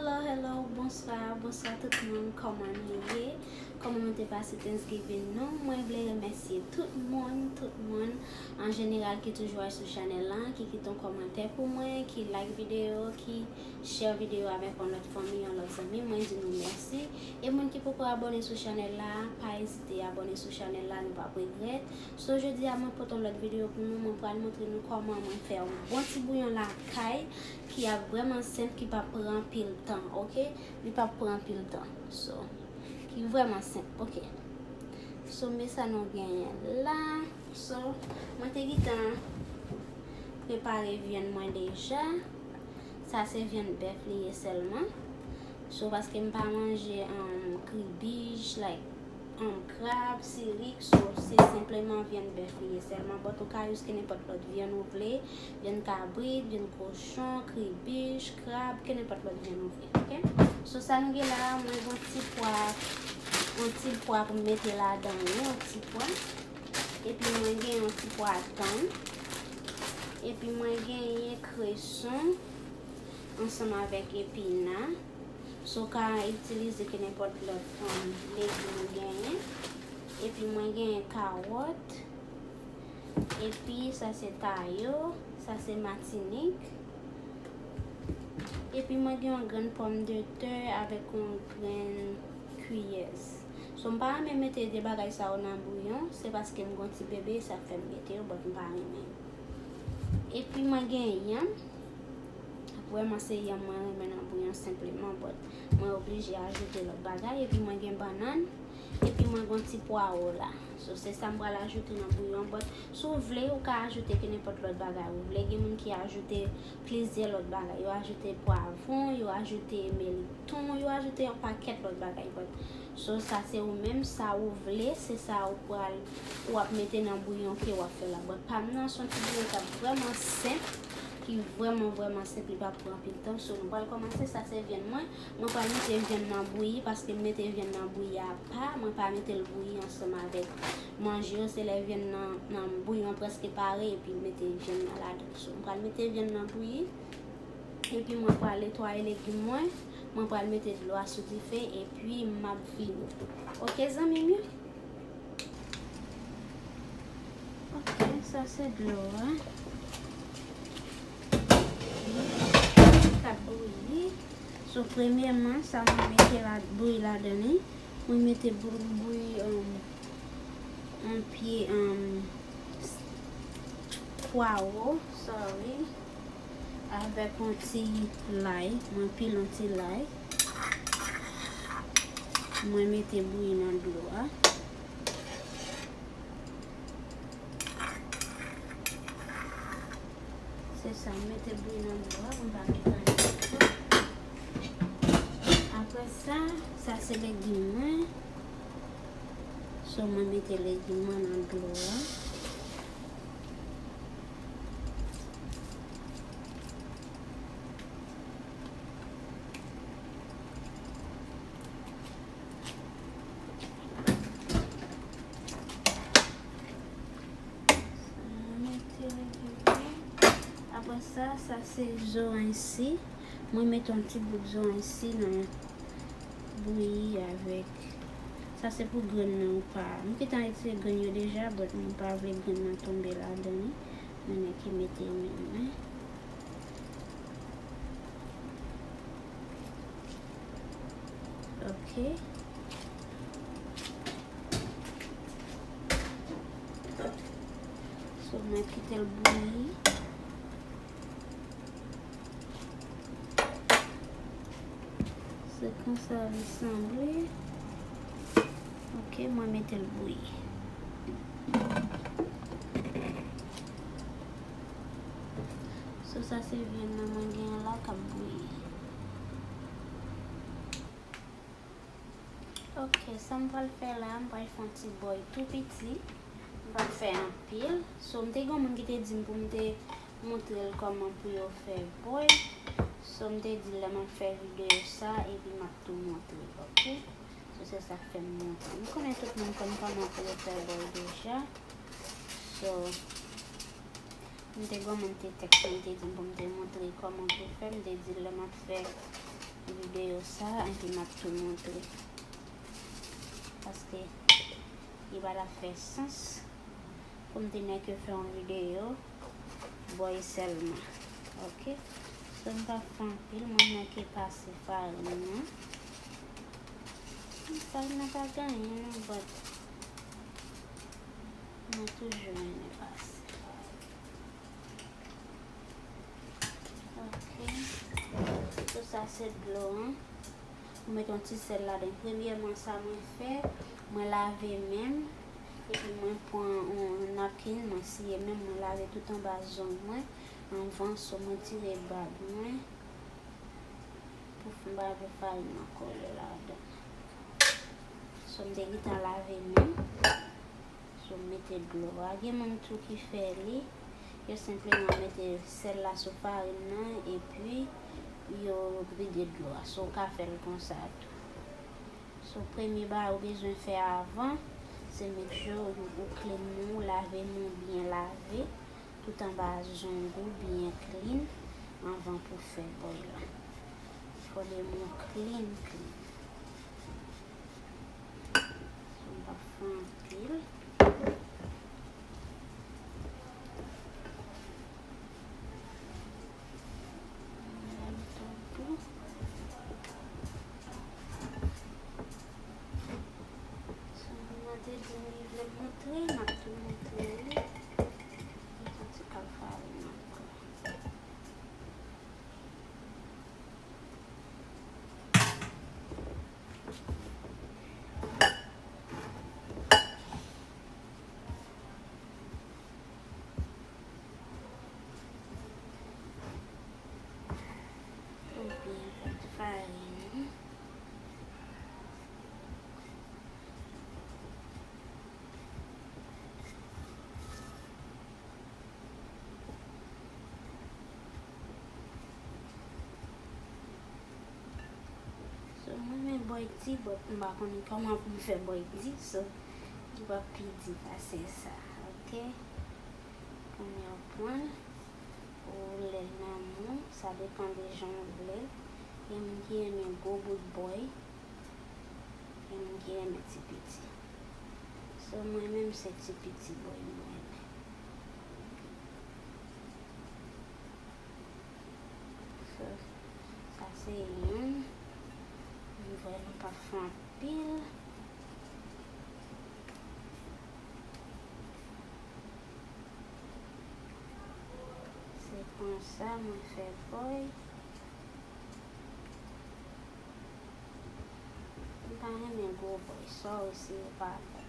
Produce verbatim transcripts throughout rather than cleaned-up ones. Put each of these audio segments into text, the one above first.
Hello, hello, bonswa, bonswa tout moun, kòman nou ye? Kòman nou te pase Thanksgiving nou? Mwen vle remèsye tout moun, tout moun an jeneral ki toujou al sou chanèl la, ki kite yon kòmantè pou mwen, ki like videyo, ki share videyo avèk yon lòt fanmi, yon lòt zanmi, mwen di nou mèsi. E moun ki poko abòne sou chanèl la, pa ezite abòne sou chanèl la, nou p ap regrèt. So, jodi a, mwen pote yon lòt videyo pou nou, mwen pral montre nou kòman mwen fè yon bon ti bouyon lakay ki ap vrèman senp, ki p ap pran anpil tan, oke? Li p ap pran anpil tan. So, ki vrèman senp, oke? So, men sa nou genyen la. So, mwen te gentan prepare vyann mwen deja. Sa se vyann bèf li ye sèlman. So, paske m pa manje, um, kribich, like, um, krab, sirik, so, se senpleman vyann bèf li ye sèlman. But ou ka use kenenpòt lòt vyann ou vle, vyann kabrit, vyann kochon, kribich, krab, kenenpòt lòt vyann ou vle, oke? So, sa nou gen la, mwen gen yon ti pwa, yon ti pwa pou m mete ladan li, yon ti pwa. Epi mwen gen yon ti pwa tann. Epi mwen genyen kreson ansanm avèk epina. So, w ka itilize kenenpòt lòt, um, legim ou genyen. Epi mwen genyen kawòt. Epi sa se tayo. Sa se matinik. Epi mwen gen yon grenn pòmdetè avèk yon grenn kiyès. So, m pa renmen mete de bagay sa yo nan bouyon, se paske m gen yon ti bebe, sa fè m mete yo, but m pa renmen. Epi mwen gen yanm. Vrèman, se yanm mwen renmen nan bouyon senpleman, but mwen oblije ajoute lòt bagay. Epi mwen gen bannann. Epi mwen gen yon ti pwawo la. So, se sa m pral ajoute nan bouyon, but si w vle, ou ka ajoute kenenpòt lòt bagay ou vle. Gen moun ki ajoute plizyè lòt bagay. Yo ajoute pwavwon, yo ajoute meliton, yo ajoute yon pakèt lòt bagay. But, so, sa se ou menm, sa ou vle, se sa ou pral, ou ap mete nan bouyon ke w ap fè la. But pa m nan se yon ti bouyon k ap vrèman senp, ki vrèman, vrèman senp, li p ap pran anpil tan. So, nou pral kòmanse, sa se vyann mwen. Mwen pral mete vyann nan bouyi, paske m mete vyann nan bouyi apa, mwen pa mete l bouyi ansanm avèk manje yo, se lè vyann nan, nan bouyon prèske pare, epi m mete vyann nan ladan. So, m pral mete vyann nan bouyi, epi mwen pral netwaye legim mwen, mwen pral mete dlo a sou dife, epi m ap vini. Oke, zanmi m yo? Ok, sa se dlo a. K ap bouyi. So, premyèman, sa mwen mete la, bouyi ladan li. Mwen mete bou-, bouyi, um, yon pye, um, pwawo, sorry. Avèk yon ti lay, mwen pile yon ti lay. Mwen mete bouyi nan dlo a. Se sa, m mete bouyi nan dlo a, pou m pa mete anyen ankò. Apre sa, sa se legim mwen. So, mwen mete legim mwen nan dlo a. Mwen mete legim mwen. Apre sa, sa se zoranj si. Mwen mete yon ti bout zoranj si nan bouyi avèk. Sa se pou grenn nan ou pa. Mwen gentan retire grenn yo deja, but mwen pa vle grenn nan tonbe ladan li. Mwen nèk ki mete men mwen. Ok. So, mwen kite l bouyi. Se konsa li sanble. Ok, mwen mete l bouyi. So, sa se vyann nan mwen genyen la k ap bouyi. Ok, sa m pral fè la, m pral fè yon ti bòy tou piti. M pral fè anpil. So, m te gen yon moun ki te di m pou m te montre l kòman pou yo fè bòy. So, m te di l lè m ap fè videyo sa, epi m ap tou montre, ok? So, se sa k fè m montre. M konnen tout moun konn kòman pou yo fè bòy deja. So, m te gen yon moun te tèks mwen, te di m pou m te montre kòman pou fè. M te di l lè m ap fè Videyo sa, epi m ap tou montre. Paske li pa t ap fè sans pou m te nèke fè yon videyo bòy sèlman. Oke? So, m p ap fè anpil, mwen nèke pase farin nan. Farin nan pa gen anyen non, but mwen toujou renmen pase farin. Oke. So, sa se dlo an. Mwen met yon ti sèl ladan. Premyèman, sa mwen fè, mwen lave men m. Epi mwen pran yon napkin, mwen siye men m, mwen lave tout anba zong mwen. Anvan, so mwen tire bag mwen. Pou m pa vle farin nan kole ladan. So, m te gentan lave men m. So, m mete dlo a. Gen moun tou ki fè li, yo senpleman mete sèl la sou farin nan, epi yo vide dlo a. So, ou ka fè l konsa tou. So, premye bagay ou bezwen fè avan, se make sure ou, ou clean men w, ou lave men w byen lave, tout anba zong ou byen clean, anvan pou fè bòy la. Fò men w clean, clean. So, m p ap fè anpil. So, mwen te di m li vle m montre, m ap tou montre li. Yon ti kal farin ankò. Oubyen fè farin. So, mwen renmen bòy di, but m pa konnen kòman pou m fè bòy di, so, li p ap pi di pase sa, oke? Premye w pran l, ou lè l nan men w, sa depann de jan w vle l. Gen moun ki renmen gwo bout bòy, gen moun ki renmen ti piti. So, mwen menm, se ti piti bòy mwen renmen. So, sa se youn. M vrèman pa fè anpil. Se konsa mwen fè bòy. M pa renmen gwo bòy, sorry si ou pa vle.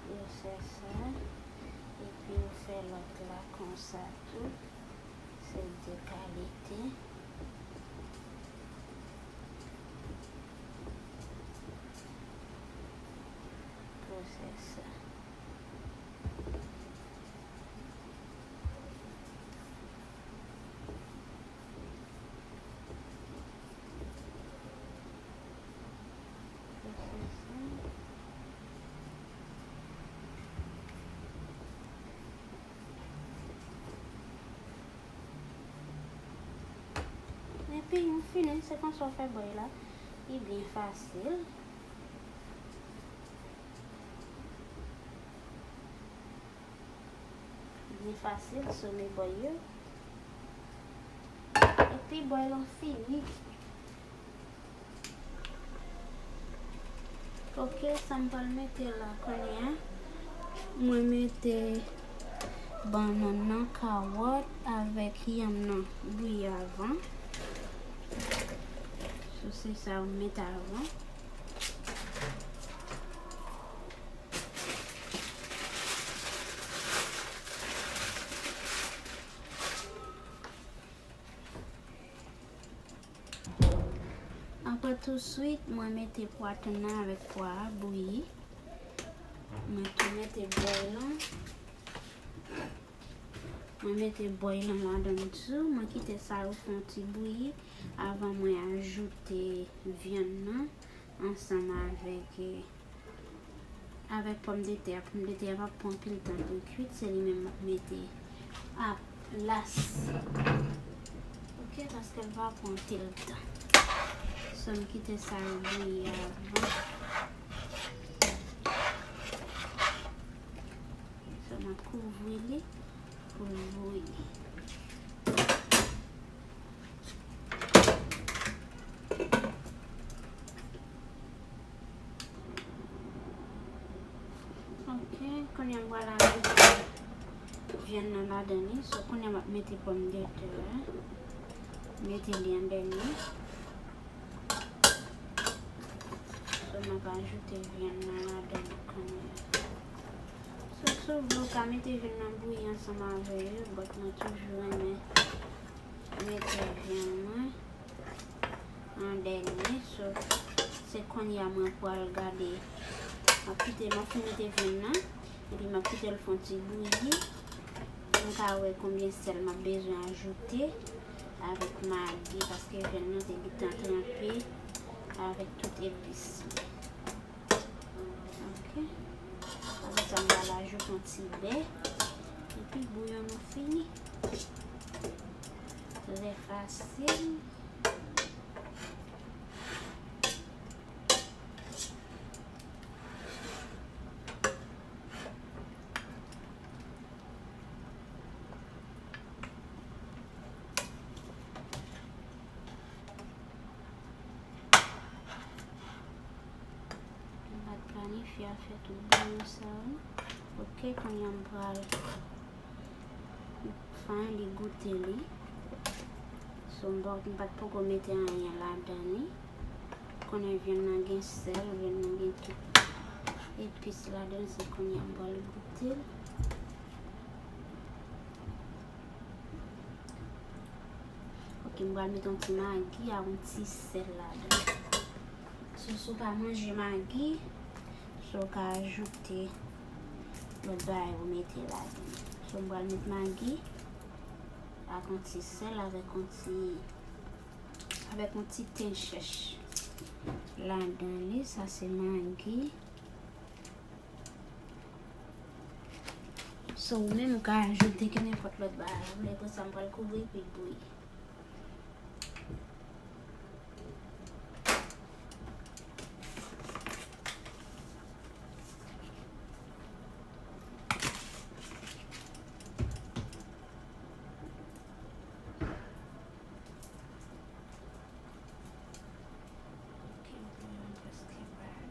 Yo fè sa, epi yo fè lòt la konsa tou. Se de kalite. Yo fè sa. Epi, nou fini, se konsa w fè bòy la. Li byen fasil. Byen fasil, some bòy yo. Epi bòy lan fini. Oke, sa m pral mete la kounye a. Mwen mete bannann nan, kawòt avèk yanm nan bouyi avan. So, se sa m mete avan. Apre touswit, mwen mete pwa tounnan avèk pwa a bouyi. Mwen tou mete bòy lan. Mwen mete bòy lan ladan l tou. Mwen kite sa yo fè yon ti bouyi avan mwen ajoute vyann nan ansanm avèk, eh, Avèk pòmdetè a, pòmdetè a p ap pran anpil tan pou l kuit, se li menm m ap mete a plas. Ok, paske l va pran anpil tan. So, m kite sa yo bouyi avan. So, m ap kouvri li pou l bouyi. Ok, kounye a m pral ajoute vyann nan ladan li. So, kounye a m ap mete pòmdetè a. Mete li an dènye. So, m ap ajoute vyann nan ladan li kounye a. So, si w vle, w ka mete vyann nan bouyi ansanm avè yo, but mwen toujou renmen mete vyann mwen an dènye. So, se kounye a mwen pral gade. M ap kite, m ap fin mete vyann nan, epi m ap kite l fè yon ti bouyi. M ka wè konbyen sèl m ap bezwen ajoute avèk magi, paske vyann nan te gentan tranpe avèk tout epis li. Ok. Apre sa, m pral ajoute yon ti bè. Epi bouyon nou fini. Trè fasil. M pa t planifye al fè tout bouyon sa yo. Ok, kounye a m pral fè li goute li. So, m pa, m pa t poko mete anyen ladan li. Konnen vyann nan gen sèl, vyann nan gen tout epis ladan l, se kounye a m pral goute l. Ok, m pral mete yon ti magi ak yon ti sèl ladan. So, si w pa manje magi, so w ka ajoute lòt bagay ou mete ladan. So, m pral met magi ak yon ti sèl avèk yon ti, avèk yon ti ten chèch ladan li. Sa se magi. So, ou menm ou ka ajoute kenenpòt lòt bagay ou vle. Apre sa, m pral kouvri pou l bouyi. Ok, bouyon an prèske pare.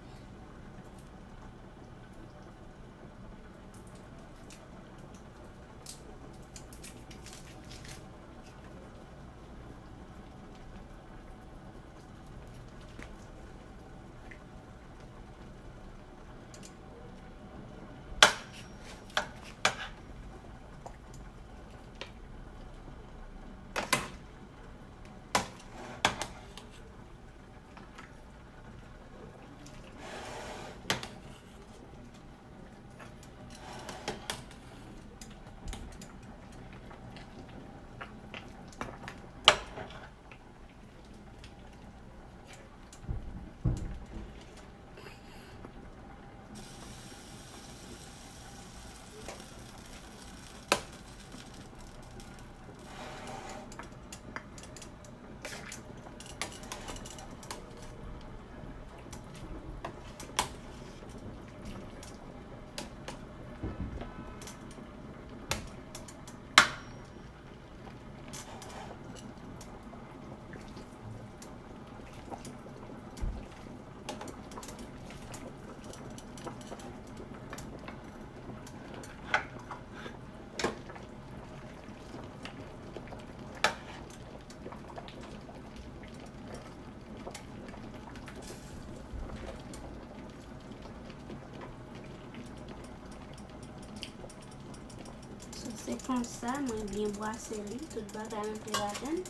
So, se konsa, mwen byen bwase li, tout bagay antre ladan l.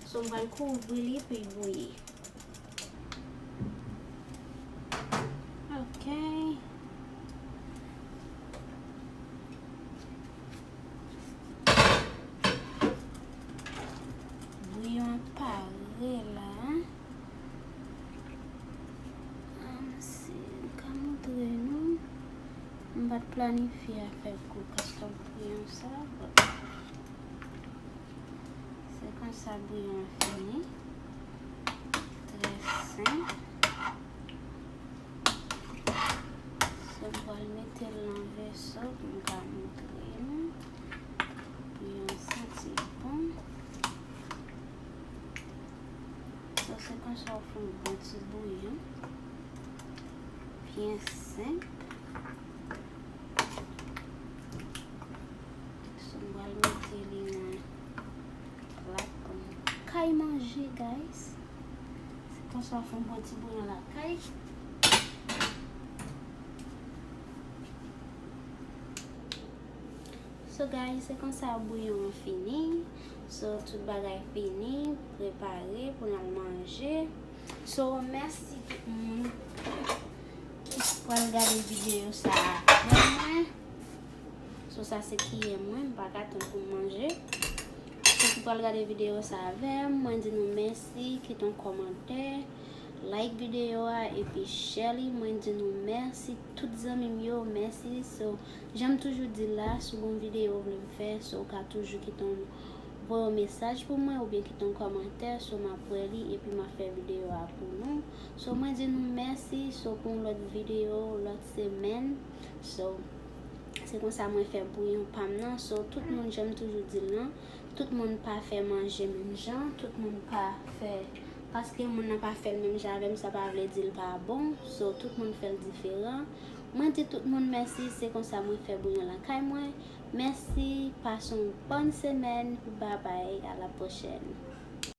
So, m pral kouvri li pou l bouyi. Ok. Bouyon an pare la. Ann si m ka montre nou. Planifye a fè gwo kastòm bouyon sa. Se konsa bouyon an fini. Trè senp. So, m pral mete l nan vèso pou m ka montre nou. Bouyon an santi bon. So, se konsa w fè yon bon ti bouyon. Byen senp. So, m pral mete li nan plat pou m kay manje, guys. Se konsa w fè yon bon ti bouyon lakay. So, guys, se konsa bouyon an fini. So, tout bagay fini, prepare pou n al manje. So, mèsi tout moun ki pral gade videyo sa a avè mwen. So, sa se kiyè mwen, m pa ka tann pou m manje. So, ki pral gade videyo sa avè m, mwen di nou mèsi, kite yon kòmantè, like videyo a, epi share li. Mwen di nou mèsi, tout zanmi m yo, mèsi. So, jan m toujou di la, si w gen yon videyo w vle m fè, so, w ka toujou kite yon voye yon mesaj pou mwen oubyen kite yon kòmantè, so m ap wè li epi m ap fè videyo a pou nou. So, mwen di nou mèsi, so pou yon lòt videyo, lòt semèn. So, se konsa mwen fè bouyon pa m nan. So, tout moun, jan m toujou di l lan, tout moun pa fè manje menm jan, tout moun pa fè, paske moun nan pa fè l menm jan avè m, sa pa vle di l pa bon. So, tout moun fè l diferan. Mwen di tout moun mèsi, se konsa mwen fè bouyon lakay mwen. Mèsi, pase yon bòn semèn, babay, a la pwochèn.